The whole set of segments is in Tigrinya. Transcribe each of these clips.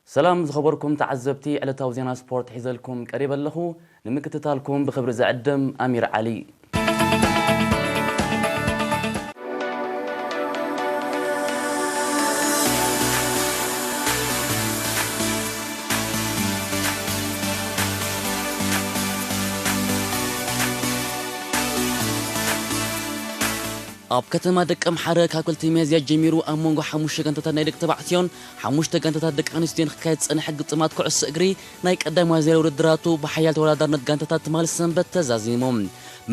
ሰላም ዝኸበርኩም ተዓዘብቲ፣ ዕለታዊ ዜና ስፖርት ሒዘልኩም ቀሪበ ኣለኹ። ንምክትታልኩም ብኽብሪ ዝዕድም ኣሚር ዓሊ። ኣብ ከተማ ደቀምሓረ ካብ ክልተ ሚያዝያ ጀሚሩ ኣብ መንጎ ሓሙሽተ ጋንታታት ናይ ደቂ ተባዕትዮን ሓሙሽተ ጋንታታት ደቂ ኣንስትዮን ክካየድ ዝጸንሐ ግጥማት ኩዕሶ እግሪ ናይ ቀዳማይ ዙርያ ውድድራቱ ብሓያል ተወዳዳርነት ጋንታታት ትማሊ ሰንበት ተዛዚሙ።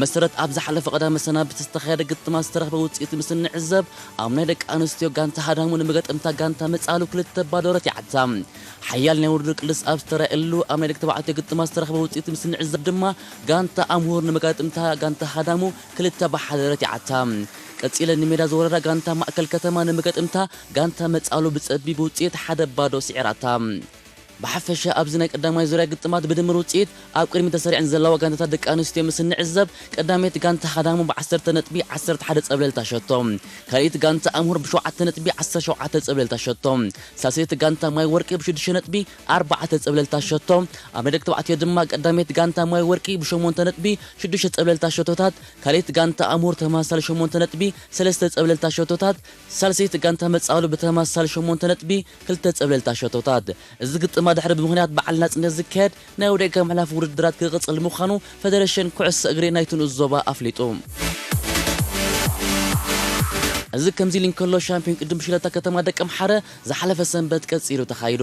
መሰረት ኣብ ዝሓለፈ ቀዳመ ሰናብቲ ዝተኻየደ ግጥማት ዝተረኽበ ውጽኢት ምስ እንዕዘብ፣ ኣብ ናይ ደቂ ኣንስትዮ ጋንታ ሃዳሙ ንመገጥምታ ጋንታ መጻሉ ክልተ ባዶ ረቲዓታ። ሓያል ናይ ውድድር ቅልስ ኣብ ዝተራእየሉ ኣብ ናይ ደቂ ተባዕትዮ ግጥማት ዝተረኽበ ውጽኢት ምስ እንዕዘብ ድማ፣ ጋንታ ኣምሁር ንመጋጥምታ ጋንታ ሃዳሙ ክልተ ብሓደ ረቲዓታ። ቀጺለ ንሜዳ ዝወረዳ ጋንታ ማእከል ከተማ ንመገጥምታ ጋንታ መጻሉ ብጸቢብ ውጽኢት ሓደ ባዶ ስዒራታ። ብሓፈሻ ኣብዚ ናይ ቀዳማይ ዙርያ ግጥማት ብድምር ውጽኢት ኣብ ቅድሚ ተሰሪዐን ዘለዋ ጋንታታት ደቂ ኣንስትዮ ምስ እንዕዘብ፣ ቀዳመይቲ ጋንታ ሃዳሙ ብ ዓሰርተ ነጥቢ ዓሰርተ ሓደ ጸብለልታ ሸቶ፣ ካልኣይቲ ጋንታ ኣምሁር ብሸውዓተ ነጥቢ ዓሰርተ ሸውዓተ ጸብለልታ ሸቶ፣ ሳልሰይቲ ጋንታ ማይ ወርቂ ብሽዱሽተ ነጥቢ ኣርባዕተ ጸብለልታ ሸቶ፣ ኣብ ናይ ደቂ ተባዕትዮ ድማ ቀዳመይቲ ጋንታ ማይ ወርቂ ብሸሞንተ ነጥቢ ሽዱሽተ ጸብለልታ ሸቶታት፣ ካልኣይቲ ጋንታ ኣምሁር ተመሳሳሊ ሸሞንተ ነጥቢ ሰለስተ ጸብለልታ ሸቶታት፣ ሳልሰይቲ ጋንታ መጻሉ ብተመሳሳሊ ሸሞንተ ነጥቢ ክልተ ጸብለልታ ሸቶታት። እዚ ግጥማ ድሕሪ ብምኽንያት በዓል ናጽነት ዝካየድ ናይ ወደጋ ምሕላፍ ውድድራት ክቕጽል ምዃኑ ፈደረሽን ኩዕሶ እግሪ ናይቲ ንኡስ ዞባ ኣፍሊጡ። እዚ ከምዚ ኢሉ እንከሎ፣ ሻምፒዮን ቅድም ብሽለታ ከተማ ደቀምሓረ ዝሓለፈ ሰንበት ቀጺሉ ተኻይዱ።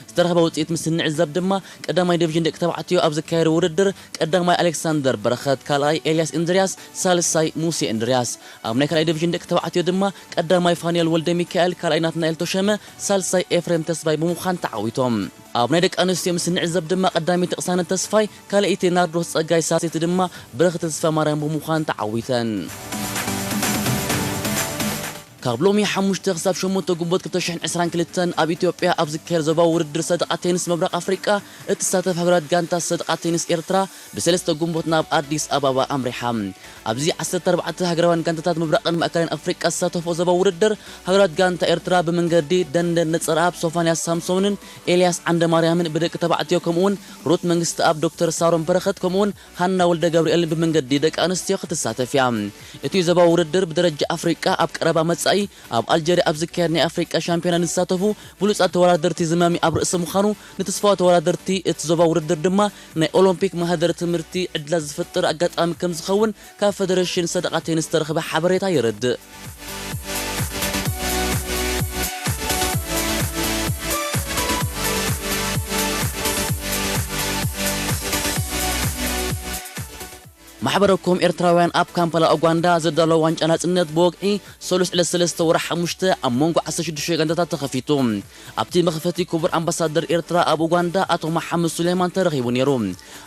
ዝተረኽበ ውጽኢት ምስ እንዕዘብ ድማ፣ ቀዳማይ ዲቪዥን ደቂ ተባዕትዮ ኣብ ዝካየድ ውድድር ቀዳማይ ኣሌክሳንደር በረኸት፣ ካልኣይ ኤልያስ እንድርያስ፣ ሳልሳይ ሙሴ እንድርያስ። ኣብ ናይ ካልኣይ ዲቪዥን ደቂ ተባዕትዮ ድማ ቀዳማይ ፋንኤል ወልደ ሚካኤል፣ ካልኣይ ናትናኤል ተሸመ፣ ሳልሳይ ኤፍሬም ተስፋይ ብምዃን ተዓዊቶም። ኣብ ናይ ደቂ ኣንስትዮ ምስ እንዕዘብ ድማ ቀዳመይቲ ቅሳነት ተስፋይ፣ ካልኣይቲ ናርዶስ ጸጋይ፣ ሳልሰይቲ ድማ ብረኽቲ ተስፋ ማርያም ብምዃን ተዓዊተን። ካብ ሎሚ ሓሙሽተ ክሳብ ሸሞንተ ግንቦት ክልተ ሽሕን ዕስራን ክልተን ኣብ ኢትዮጵያ ኣብ ዝካየድ ዞባዊ ውድድር ሰደቓ ቴኒስ ምብራቕ ኣፍሪቃ እትሳተፍ ሃገራዊት ጋንታ ሰደቓ ቴኒስ ኤርትራ ብሰለስተ ግንቦት ናብ ኣዲስ ኣበባ ኣምሪሓ። ኣብዚ ዓሰርተ ኣርባዕተ ሃገራውያን ጋንታታት ምብራቕን ማእከላይን ኣፍሪቃ ዝሳተፎ ዞባዊ ውድድር፣ ሃገራዊት ጋንታ ኤርትራ ብመንገዲ ደንደን ነጸረኣብ ሶፋንያስ ሳምሶንን ኤልያስ ዓንደማርያምን ብደቂ ተባዕትዮ፣ ከምኡውን ሩት መንግስተኣብ፣ ዶክተር ሳሮን በረኸት፣ ከምኡውን ሃና ወልደ ገብርኤልን ብመንገዲ ደቂ ኣንስትዮ ክትሳተፍ እያ። እቲ ዞባዊ ውድድር ብደረጃ ኣፍሪቃ ኣብ ቀረባ መጻኢ ኣብ ኣልጀርያ ኣብ ዝካየድ ናይ ኣፍሪቃ ሻምፒዮና ንዝሳተፉ ብሉጻት ተወዳደርቲ ዝማሚ ኣብ ርእሲ ምዃኑ፣ ንተስፋዋ ተወዳደርቲ እቲ ዞባዊ ውድድር ድማ ናይ ኦሎምፒክ ማህደር ትምህርቲ ዕድላት ዝፈጥር ኣጋጣሚ ከም ዝኸውን ካብ ፈደረሽን ሰደቓ ቴኒስ ዝተረኽበ ሓበሬታ የረድእ። ማሕበረኮም ኤርትራውያን ኣብ ካምፓላ ኡጋንዳ ዘዳለዎ ዋንጫ ናጽነት ብወግዒ ሰሉስ ዕለት ሰለስተ ወርሒ ሓሙሽተ ኣብ መንጎ ዓሰርተ ሽዱሽተ ጋንታታት ተኸፊቱ። ኣብቲ መኽፈቲ ክቡር ኣምባሳደር ኤርትራ ኣብ ኡጋንዳ ኣቶ መሓመድ ሱሌማን ተረኺቡ ነይሩ።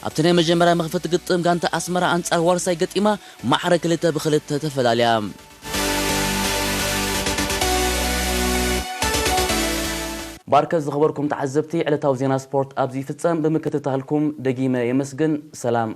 ኣብቲ ናይ መጀመርያ መኽፈቲ ግጥም ጋንታ ኣስመራ ኣንጻር ዋርሳይ ገጢማ ማዕረ ክልተ ብክልተ ተፈላልያ። ባርከ ዝኸበርኩም ተዓዘብቲ፣ ዕለታዊ ዜና ስፖርት ኣብዚ ይፍጸም። ብምክትታልኩም ደጊመ የመስግን። ሰላም።